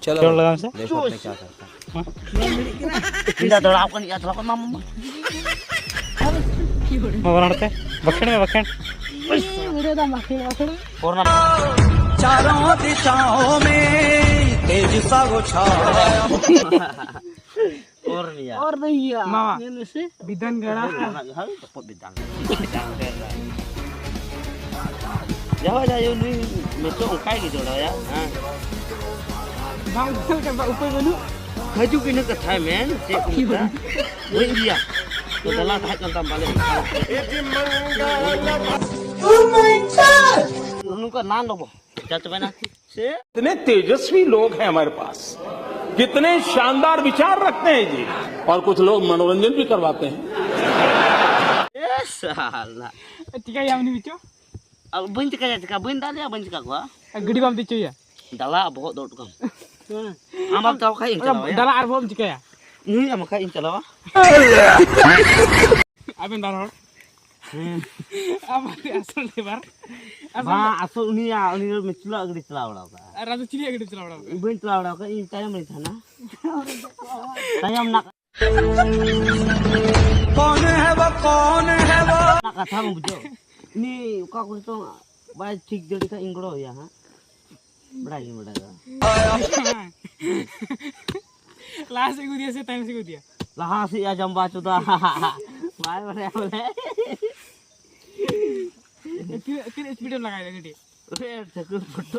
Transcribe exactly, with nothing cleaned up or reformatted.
ᱪᱚᱞᱚ ᱞᱟᱜᱟᱣ ᱢᱮᱥᱮ᱾ ᱫᱮᱠᱷᱳ ᱟᱯᱱᱮ ᱠᱭᱟ ᱠᱟᱨᱛᱟ ᱦᱮᱸ? ᱯᱤᱸᱰᱟ ᱫᱚᱲᱟᱣ ᱠᱟᱱ ᱜᱮᱭᱟ, ᱛᱷᱚᱲᱟ ᱠᱚ ᱮᱢᱟᱢ ᱢᱟ᱾ ᱢᱟ ᱵᱟᱱᱟᱨ ᱛᱮ᱾ ᱵᱟᱠᱷᱮᱲ ᱢᱮ, ᱵᱟᱠᱷᱮᱲ᱾ ᱵᱷᱤᱰᱤᱭᱳ ᱫᱚ ᱵᱟᱠᱷᱮᱲ, ᱵᱟᱠᱷᱮᱲ᱾ ᱠᱚᱨᱳᱱᱟ᱾ ᱪᱟᱨᱚ ᱫᱤᱥᱟᱳ ᱢᱮ ᱛᱮᱡᱽ ᱥᱟ ᱩᱪᱷᱟᱞ᱾ ᱚᱨ ᱢᱮᱭᱟ᱾ ᱚᱨ ᱫᱚ ᱤᱭᱟᱹ᱾ ᱢᱟᱢᱟ᱾ ᱧᱮᱞ ᱢᱮᱥᱮ᱾ ᱵᱤᱫᱷᱟᱱ ᱜᱟᱲᱟ᱾ ᱦᱟᱹᱭ, ᱵᱟᱯᱚᱫ ᱵᱤᱫᱷᱟᱱ᱾ ᱡᱟᱦᱟᱸ ᱡᱟᱦᱟᱸ ᱱᱩᱭ ᱱᱤᱛᱚᱜ ᱚᱱᱠᱟᱭ ᱜᱮ ᱡᱚᱲᱟᱣᱭᱟ, ᱦᱮᱸ᱾ ᱵᱟᱝ ᱩᱯᱟᱹᱭ ᱵᱟᱹᱱᱩᱜ᱾ ᱦᱤᱡᱩᱜ ᱤᱱᱟᱹ ᱠᱟᱛᱷᱟᱭ ᱢᱮᱱ, ᱪᱮᱫ ᱠᱚ ᱢᱮᱛᱟᱜᱼᱟ? ᱵᱟᱹᱧ ᱤᱫᱤᱭᱟ᱾ ᱛᱚ ᱫᱟᱞᱟ ᱛᱟᱦᱮᱸ ᱠᱟᱱ ᱛᱟᱢ ᱵᱟᱞᱮ᱾ Oh my God! ᱱᱚᱝᱠᱟ ᱱᱟᱱ ᱞᱚᱵᱚ᱾ ᱪᱟ ᱪᱟᱵᱟᱭᱱᱟ᱾ से इतने तेजस्वी लोग हैं हमारे पास, कितने शानदार विचार रखते हैं जी। और कुछ लोग मनोरंजन भी करवाते हैं। ए साला। ᱪᱤᱠᱟᱹᱭᱟ ᱩᱱᱤ ᱵᱤᱪᱚ? ᱟᱨ ᱵᱟᱹᱧ ᱪᱤᱠᱟᱹᱭᱟ, ᱪᱤᱠᱟ ᱵᱟᱹᱧ ᱫᱟᱞᱮᱭᱟ, ᱵᱟᱹᱧ ᱪᱤᱠᱟ ᱠᱚᱣᱟ᱾ ᱟᱨ ᱜᱟᱹᱰᱤ ᱵᱟᱢ ᱫᱮᱡ ᱦᱚᱪᱚᱭᱟ? ᱫᱟᱞᱟ ᱵᱚᱦᱚᱜ ᱫᱚ ᱩᱰᱩᱠᱟᱢ᱾ ᱟᱢ ᱵᱟᱢ ᱪᱟᱞᱟᱣ ᱠᱷᱟᱡ ᱤᱧ ᱪᱟᱞᱟᱣᱟ᱾ ᱫᱟᱞᱟ ᱟᱨ ᱵᱚᱦᱚᱜ ᱮᱢ ᱪᱤᱠᱟᱹᱭᱟ? ᱱᱩᱭ ᱟᱢ ᱠᱷᱟᱡ ᱤᱧ ᱪᱟᱞᱟᱣᱟ᱾ ᱟᱵᱮᱱ ᱵᱟᱨ ᱦᱚᱲ᱾ ᱦᱮᱸ᱾ ᱟᱢ ᱟᱹᱰᱤ ᱟᱥᱚᱞ driver᱾ ᱟᱥᱚᱞ ᱵᱟᱝ, ᱟᱥᱚᱞ ᱩᱱᱤᱭᱟᱜ, ᱩᱱᱤ ᱫᱚ ᱢᱮᱪᱩᱞᱟᱜ ᱜᱟᱹᱰᱤ ᱪᱟᱞᱟᱣ ᱵᱟᱲᱟ ᱠᱟᱜᱼᱟ᱾ ᱟᱨ ᱟᱢ ᱫᱚ ᱪᱤᱞᱤᱭᱟᱜ ᱜᱟᱹᱰᱤᱢ ᱪᱟᱞᱟᱣ ᱵᱟᱲᱟ ᱠᱟᱜᱼᱟ? ᱤᱧ ᱵᱟᱹᱧ ᱪᱟᱞᱟᱣ ᱵᱟᱲᱟ ᱠᱟᱜᱼᱟ, ᱤᱧ ᱛᱟᱭᱚᱢ ᱨᱮᱧ ᱛᱟᱦᱮᱱᱟ᱾ ᱛᱟᱭᱚᱢ ᱱᱟ᱾ कौन है वो, कौन है वो? ᱚᱱᱟ ᱠᱟᱛᱷᱟ ᱵᱟᱢ ᱵᱩᱡᱷᱟᱹᱣ᱾ ᱩᱱᱤ ᱚᱠᱟ ᱠᱚᱨᱮ ᱪᱚᱝ ᱵᱟᱭ ᱴᱷᱤᱠ ᱫᱟᱲᱮ ᱠᱷᱟᱡ ᱤᱧ ᱜᱚᱲᱚ ᱟᱭᱟ ᱦᱟᱸᱜ᱾ ᱵᱟᱲᱟᱭ ᱜᱮ ᱵᱟᱲᱟᱭᱟ᱾ ᱞᱟᱦᱟ ᱥᱮᱫ ᱠᱚ ᱤᱫᱤᱭᱟ ᱥᱮ ᱛᱟᱭᱚᱢ ᱥᱮᱫ ᱠᱚ ᱤᱫᱤᱭᱟ? ᱞᱟᱦᱟ ᱥᱮᱫ ᱭᱟ ᱡᱟᱢᱵᱟ ᱪᱚᱫᱟ᱾ ᱵᱟᱭ ᱵᱟᱲᱟᱭᱟ ᱵᱚᱞᱮ᱾ ᱛᱤᱱᱟᱹᱜ, ᱛᱤᱱᱟᱹᱜ speed ᱮᱢ ᱞᱟᱜᱟᱭᱮᱫᱟ ᱜᱟᱹᱰᱤ? ᱳᱭ ᱴᱷᱟᱹᱠᱩᱨ ᱯᱷᱳᱴᱳ᱾